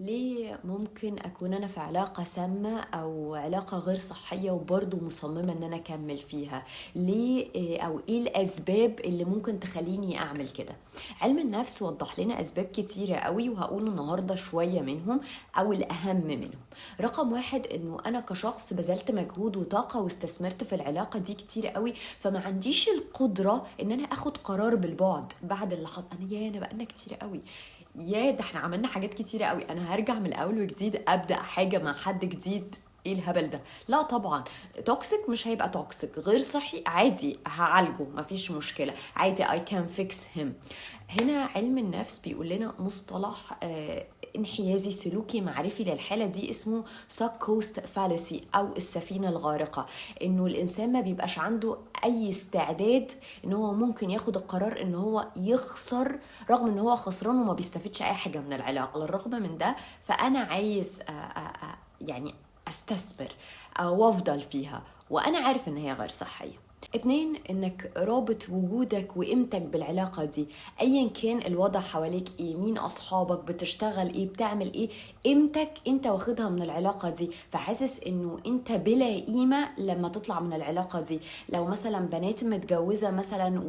ليه ممكن أكون أنا في علاقة سامة أو علاقة غير صحية وبرضه مصممة إن أنا أكمل فيها؟ ليه أو إيه الأسباب اللي ممكن تخليني أعمل كده؟ علم النفس وضح لنا أسباب كتيرة قوي، وهقول النهاردة شوية منهم أو الأهم منهم. رقم واحد، إنه أنا كشخص بذلت مجهود وطاقة واستثمرت في العلاقة دي كتير قوي، فما عنديش القدرة إن أنا أخد قرار بالبعد بعد اللي حصل. أنا يا أنا بقالنا كتير قوي، يا ده احنا عملنا حاجات كتيرة قوي، انا هرجع من الاول وجديد ابدا حاجة مع حد جديد، ايه الهبل ده؟ لا طبعا، toxic مش هيبقى toxic، غير صحي عادي هعالجه مفيش مشكلة، عادي I can fix him. هنا علم النفس بيقول لنا مصطلح انحيازي سلوكي معرفي للحالة دي اسمه sunk cost fallacy أو السفينة الغارقة، إنه الإنسان ما بيبقاش عنده أي استعداد إن هو ممكن ياخد القرار إن هو يخسر، رغم إن هو خسران وما بيستفيدش أي حاجة من العلاقة. على الرغم من ده فأنا عايز يعني أستثمر أو أفضل فيها وأنا عارف إن هي غير صحية. اتنين، انك رابط وجودك وقيمتك بالعلاقة دي، ايا كان الوضع حواليك ايه، مين اصحابك، بتشتغل ايه، بتعمل ايه، قيمتك انت واخدها من العلاقة دي، فحاسس انه انت بلا قيمة لما تطلع من العلاقة دي. لو مثلا بنات متجوزة مثلا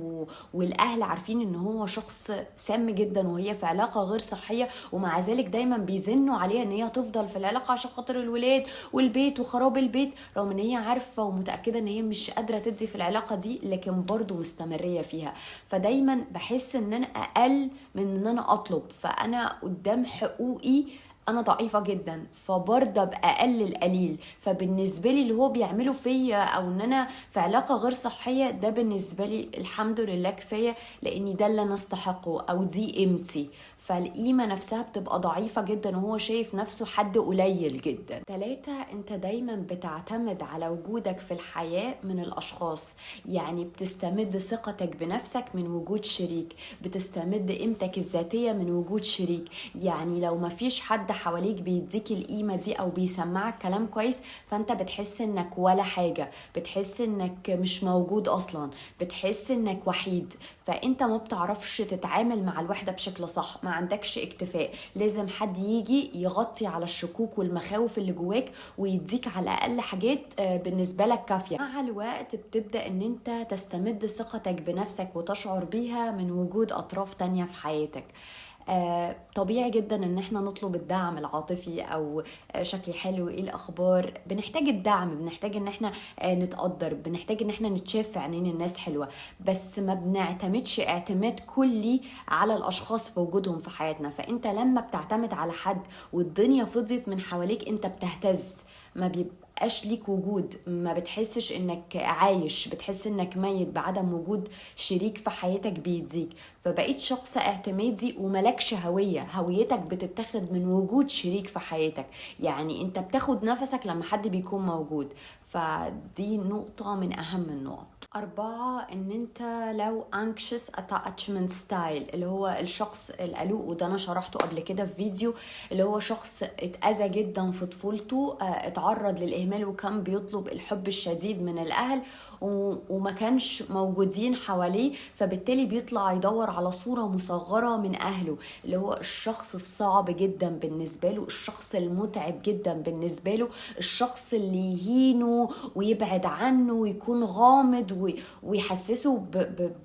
والاهل عارفين ان هو شخص سام جدا وهي في علاقة غير صحية، ومع ذلك دايما بيزنوا عليها ان هي تفضل في العلاقة عشان خاطر الولاد والبيت وخراب البيت، رغم ان هي عارفة ومتأكدة ان هي مش قادرة تدي في العلاقة دي، لكن برضو مستمرية فيها. فدايما بحس ان انا اقل من ان انا اطلب، فانا قدام حقوقي انا ضعيفة جدا، فبرضى باقل القليل. فبالنسبه لي اللي هو بيعمله فيا او ان انا في علاقة غير صحية، ده بالنسبة لي الحمد لله كفايه، لاني ده اللي انا استحقه او دي قيمتي. فالقيمه نفسها بتبقى ضعيفة جدا وهو شايف نفسه حد قليل جدا. تلاتة، انت دايما بتعتمد على وجودك في الحياة من الاشخاص، يعني بتستمد ثقتك بنفسك من وجود شريك، بتستمد قيمتك الذاتية من وجود شريك. يعني لو ما فيش حد حواليك بيديك القيمة دي او بيسمعك كلام كويس، فانت بتحس انك ولا حاجة، بتحس انك مش موجود اصلا، بتحس انك وحيد. فانت ما بتعرفش تتعامل مع الوحدة بشكل صح، ما عندكش اكتفاء، لازم حد يجي يغطي على الشكوك والمخاوف اللي جواك ويديك على الاقل حاجات بالنسبة لك كافية. مع الوقت بتبدأ ان انت تستمد ثقتك بنفسك وتشعر بيها من وجود اطراف تانية في حياتك. طبيعي جدا ان احنا نطلب الدعم العاطفي او شكلي حلو، ايه الاخبار، بنحتاج الدعم، بنحتاج ان احنا نتقدر، بنحتاج ان احنا نتشاف في عينين الناس حلوة، بس ما بنعتمدش اعتماد كلي على الاشخاص في وجودهم في حياتنا. فانت لما بتعتمد على حد والدنيا فضيت من حواليك انت بتهتز، ما بيبقاش ليك وجود، ما بتحسش انك عايش، بتحس انك ميت بعدم وجود شريك في حياتك بيديك. فبقيت شخص اعتمادي وملكش هوية، هويتك بتتاخد من وجود شريك في حياتك، يعني انت بتاخد نفسك لما حد بيكون موجود. فدي نقطة من أهم النقط. 4، إن أنت لو anxious attachment style، اللي هو الشخص القلوق، وده أنا شرحته قبل كده في فيديو، اللي هو شخص اتأذى جدا في طفولته، اتعرض للإهمال وكان بيطلب الحب الشديد من الأهل وما كانش موجودين حواليه، فبالتالي بيطلع يدور على صورة مصغرة من أهله، اللي هو الشخص الصعب جدا بالنسبة له، الشخص المتعب جدا بالنسبة له، الشخص اللي يهينه ويبعد عنه ويكون غامض ويحسسه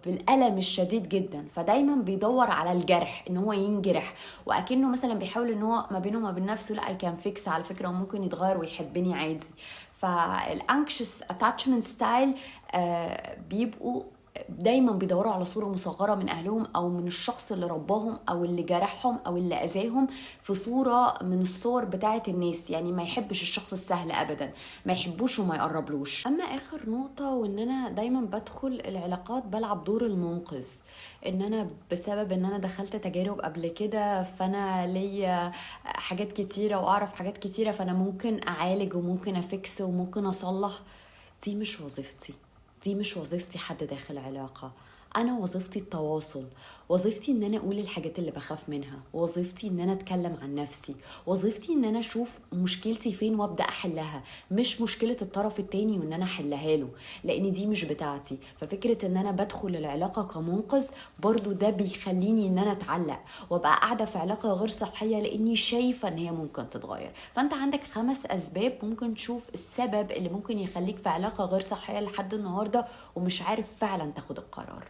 بالألم الشديد جدا. فدايما بيدور على الجرح، ان هو ينجرح، وأكنه مثلا بيحاول ان هو ما بينه وما بين نفسه لا I can fix على فكرة، وممكن يتغير ويحبني عادي. فال anxious attachment style بيبقوا دايما بيدوروا على صورة مصغرة من أهلهم أو من الشخص اللي رباهم أو اللي جرحهم أو اللي أذاهم في صورة من الصور بتاعة الناس. يعني ما يحبش الشخص السهل أبدا، ما يحبوش وما يقربلوش. أما آخر نقطة، وإن أنا دايما بدخل العلاقات بلعب دور المنقذ، إن أنا بسبب إن أنا دخلت تجارب قبل كده فأنا ليا حاجات كتيرة وأعرف حاجات كتيرة، فأنا ممكن أعالج وممكن أ fix وممكن أصلح. دي مش وظيفتي، دي مش وظيفتي حد داخل علاقة. أنا وظيفتي التواصل، وظيفتي ان انا اقول الحاجات اللي بخاف منها، وظيفتي ان انا اتكلم عن نفسي، وظيفتي ان انا اشوف مشكلتي فين وابدا احلها، مش مشكلة الطرف التاني وان انا احلها له، لان دي مش بتاعتي. ففكره ان انا بدخل العلاقة كمنقذ برضو ده بيخليني ان انا اتعلق وابقى قاعدة في علاقة غير صحية لاني شايفه ان هي ممكن تتغير. فانت عندك 5 اسباب ممكن تشوف السبب اللي ممكن يخليك في علاقة غير صحية لحد النهارده ومش عارف فعلا تاخد القرار.